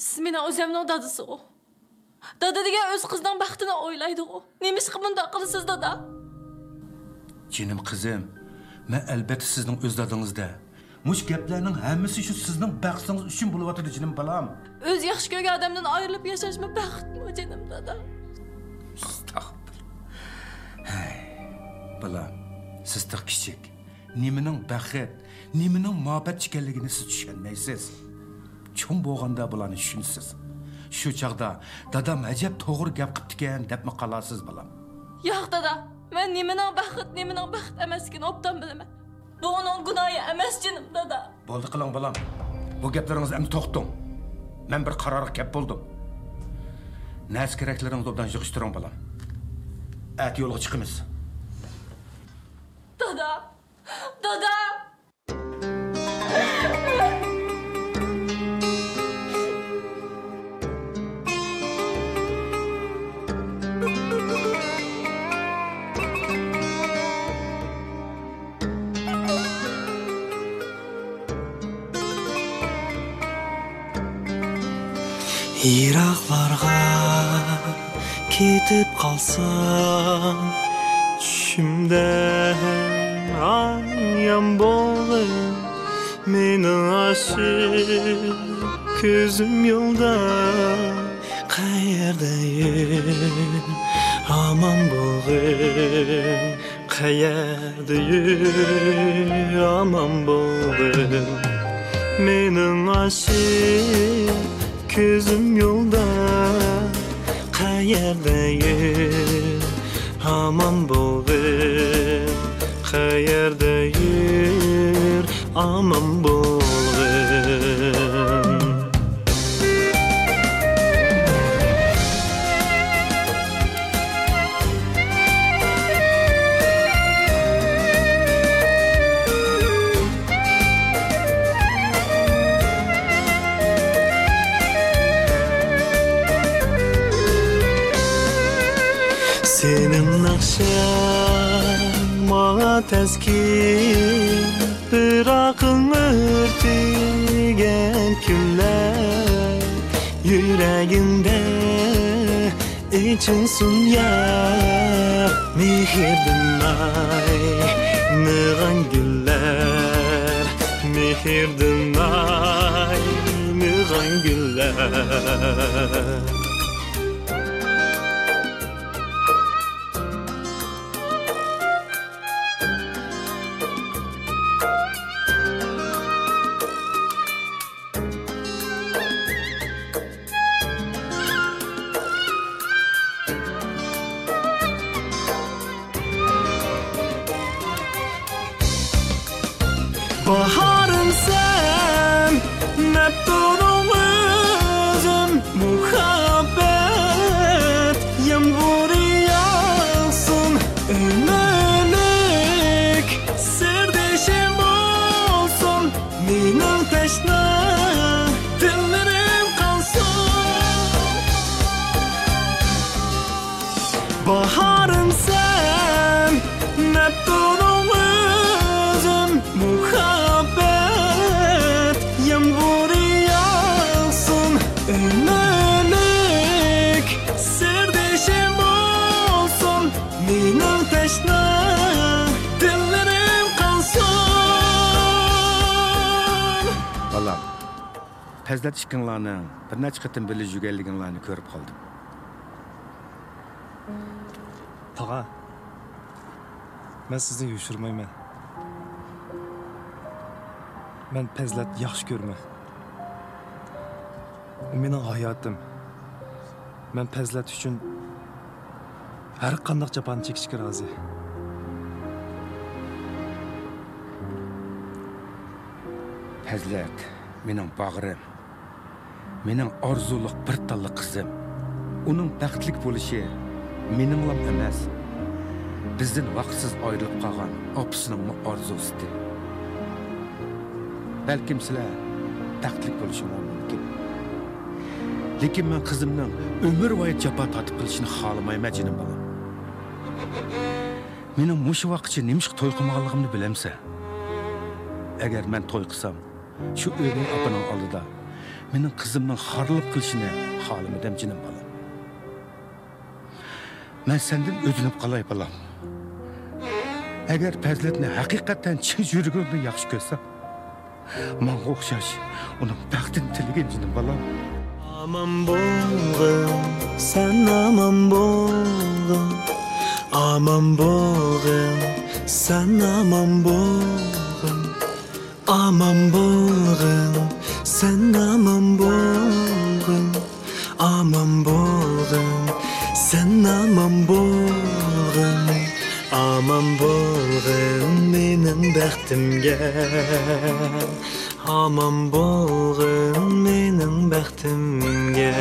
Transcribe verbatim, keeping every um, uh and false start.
سىز مېنىڭ ئۆزۈمنىڭ دادىسىغۇ. دادا دېگەن ئۆز قىزىنىڭ بەختىنى ئويلايدىغۇ. نېمىشقا بۇنداق قىلىسىز، دادا؟ جېنىم قىزىم، مەن ئەلبەتتە سىزنىڭ ئۆز دادىڭىز-دە. مۇشۇ گەپلەرنىڭ ھەممىسى شۇ سىزنىڭ بەختىڭىز ئۈچۈن بولۇۋاتىدۇ، جېنىم بالام. ئۆزى ياخشى كۆرگەن ئادەمدىن ئايرىلىپ ياشاشمۇ بەختمۇ، جېنىم دادا؟ ئەستەغپۇرۇللا. ھەي، بالام، سىز تېخى كىچىك. نېمىنىڭ بەخت، نېمىنىڭ مۇھەببەت ئىكەنلىكىنى سىز چۈشەنمەيسىز. چوڭ بولغاندا بۇلارنى چۈشىنىسىز. شۇ چاغدا دادام ئەجەب توغرا گەپ قىپتىكەن دەپمۇ قالارسىز، بالام. ياق، دادا، مەن نېمىنىڭ بەخت، نېمىنىڭ بەخت ئەمەسلىكىنى ئوبدان بىلىمەن. بۇ ئۇنىڭ گۇناھى ئەمەس، جېنىم دادا. بولدى قىلىڭ، بالام. بۇ گەپلىرىڭىزنى ئەمدى توختىتىڭ. مەن بىر قارارغا كەپ بولدۇم. نەرسە كېرەكلىرىڭىزنى ئوبدان يىغىشتۇرۇڭ، بالام. ئەتە يولغا چىقىمىز. دادا! دادا! يىراقلارغا كېتىپ قالسام، چۈشۈمدە ئايان بولغىن. مېنىڭ ئاشىق كۆزۈم يولدا، قەيەردە يۈر، ئامان بولغىن. قەيەردە يۈر، ئامان بولغىن. مېنىڭ ئاشىق كۆزۈم يولدا، قەيەردە يۈر، ئامان بولغىن. قەيەردە يۈر، ئامان بولغىن. سېنىڭ ناخشاڭ ماڭا تەسكىن، پىراقىڭ ئۆتۈگەن كۈنلەر يۈرەگىمدە ئېچىلسۇن يا. مېھىردىن ئاينىغان گۈللەر، مېھىردىن ئاينىغان گۈللەر. باھارىمسەن، مەپتۇنۇم ئۆزۈم، مۇھەببەت يامغۇرى ياغسۇن، ئۆمۈرلۈك سىردىشىم بولسۇن. مېنىڭ تەشنا دىللىرىم قانسۇن. باھارىمسەن، مەپتۇنۇم ئۆزۈم، مۇھەببەت يامغۇرى ياغسۇن، ئۆمۈرلۈك سىردىشىم بولسۇن. مېنىڭ تەشنا دىللىرىم قانسۇن. بالام، پەزلەت ئىككىڭلارنىڭ بىر نەچچە قېتىم بىللە يۈرگەنلىكىڭلارنى كۆرۈپ قالدىم. تاغا، مەن سىزنى يوشۇرمايمەن. مەن پەزلەتنى ياخشى كۆرىمەن. ئۇ مېنىڭ ھاياتىم. مەن پەزلەت ئۈچۈن ھەر قانداق جاپانى چېكىشكە رازى. پەزلەت مېنىڭ باغرىم، مېنىڭ ئارزۇلۇق بىر تاللا قىزىم. ئۇنىڭ بەختلىك بولۇشى مېنىڭلام ئەمەس، بىزدىن ۋاقىتسىز ئايرىلىپ قالغان ئاپىسىنىڭمۇ ئارزۇسىدى. بەلكىم سىلەر بەختلىك بولۇشۇڭلار مۇمكىن. لېكىن مەن قىزىمنىڭ ئۆمۈرۋايەت جاپا تارتىپ قېلىشىنى خالىمايمەن، جېنىم بالام. مېنىڭ مۇشۇ ۋاقىتقىچە نېمىشقا توي قىلمىغانلىقىمنى بىلەمسەن؟ ئەگەر مەن توي قىلسام، شۇ ئۆگەي ئاپىنىڭ ئالدىدا مېنىڭ قىزىمنىڭ خارلىق قىلىشىنى خالىمىدىم، جېنىم بالام. مەن سەندىن ئۆتۈنۈپ قالاي، بالام. ئەگەر پەزىلەتنى ھەقىقەتەن چىن يۈرىكىڭدىن ياخشى كۆرسەڭ، ماڭا ئوخشاش ئۇنىڭ بەختىنى تىلىگىن، جېنىم بالام. ئامان بولغىن، سەن ئامان بولغىن. ئامان بولغىن، سەن ئامان بولغىن. ئامان بولغىن، سەن ئامان بولغىن. ئامان بولغىن، سەن ئامان بولغىن. ئامان بولغىن مېنىڭ بەختىمگە. ئامان بولغىن مېنىڭ بەختىمگە.